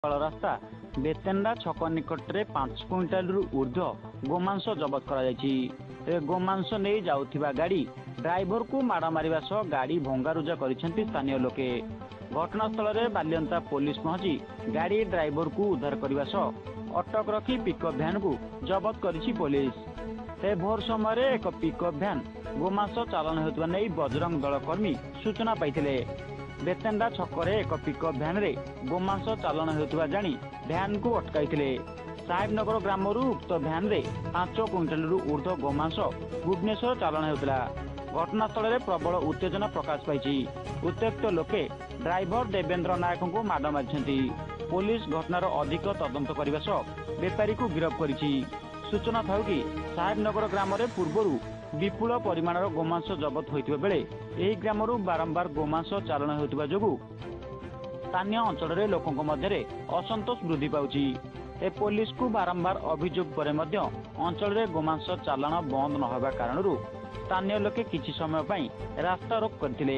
ରାସ୍ତା ବେତେଣ୍ଡା ଛକ ନିକଟରେ 5 କୁଇଣ୍ଟାଲରୁ ଉର୍ଦ୍ଧ୍ୱ ଗୋମାଂସ ଜବତ କରାଯାଇଛି। ତେବେ ଗୋମାଂସ ନେଇ ଯାଉଥିବା ଗାଡ଼ି ଡ୍ରାଇଭରକୁ ମାଡ଼ ମାରିବା ସହ ଗାଡ଼ି ଭଙ୍ଗାରୁଜା କରିଛନ୍ତି ସ୍ଥାନୀୟ ଲୋକେ। ଘଟଣାସ୍ଥଳରେ ବାଲିଅନ୍ତା ପୋଲିସ ପହଞ୍ଚି ଗାଡ଼ି ଡ୍ରାଇଭରକୁ ଉଦ୍ଧାର କରିବା ସହ ଅଟକ ରଖି ପିକଅପ୍ ଭ୍ୟାନକୁ ଜବତ କରିଛି ପୋଲିସ। ତେବେ ଭୋର ସମୟରେ ଏକ ପିକଅପ୍ ଭ୍ୟାନ ଗୋମାଂସ ଚାଲାଣ ହେଉଥିବା ନେଇ ବଜରଙ୍ଗ ଦଳ କର୍ମୀ ସୂଚନା ପାଇଥିଲେ। ବେତେଣ୍ଡା ଛକରେ ଏକ ପିକଅପ୍ ଭ୍ୟାନରେ ଗୋମାଂସ ଚାଲାଣ ହେଉଥିବା ଜାଣି ଭ୍ୟାନକୁ ଅଟକାଇଥିଲେ। ସାହେବନଗର ଗ୍ରାମରୁ ଉକ୍ତ ଭ୍ୟାନରେ 5 କୁଇଣ୍ଟାଲରୁ ଉର୍ଦ୍ଧ୍ୱ ଗୋମାଂସ ଭୁବନେଶ୍ୱର ଚାଲାଣ ହେଉଥିଲା। ଘଟଣାସ୍ଥଳରେ ପ୍ରବଳ ଉତ୍ତେଜନା ପ୍ରକାଶ ପାଇଛି। ଉତ୍ତ୍ୟକ୍ତ ଲୋକେ ଡ୍ରାଇଭର ଦେବେନ୍ଦ୍ର ନାୟକଙ୍କୁ ମାଡ଼ ମାରିଛନ୍ତି। ପୋଲିସ ଘଟଣାର ଅଧିକ ତଦନ୍ତ କରିବା ସହ ବେପାରୀକୁ ଗିରଫ କରିଛି। ସୂଚନା ଥାଉ କି, ସାହେବନଗର ଗ୍ରାମରେ ପୂର୍ବରୁ ବିପୁଳ ପରିମାଣର ଗୋମାଂସ ଜବତ ହୋଇଥିବା ବେଳେ ଏହି ଗ୍ରାମରୁ ବାରମ୍ବାର ଗୋମାଂସ ଚାଲାଣ ହେଉଥିବା ଯୋଗୁଁ ସ୍ଥାନୀୟ ଅଞ୍ଚଳରେ ଲୋକଙ୍କ ମଧ୍ୟରେ ଅସନ୍ତୋଷ ବୃଦ୍ଧି ପାଉଛି। ଏ ପୋଲିସକୁ ବାରମ୍ବାର ଅଭିଯୋଗ ପରେ ମଧ୍ୟ ଅଞ୍ଚଳରେ ଗୋମାଂସ ଚାଲାଣ ବନ୍ଦ ନ ହେବା କାରଣରୁ ସ୍ଥାନୀୟ ଲୋକେ କିଛି ସମୟ ପାଇଁ ରାସ୍ତାରୋକ କରିଥିଲେ।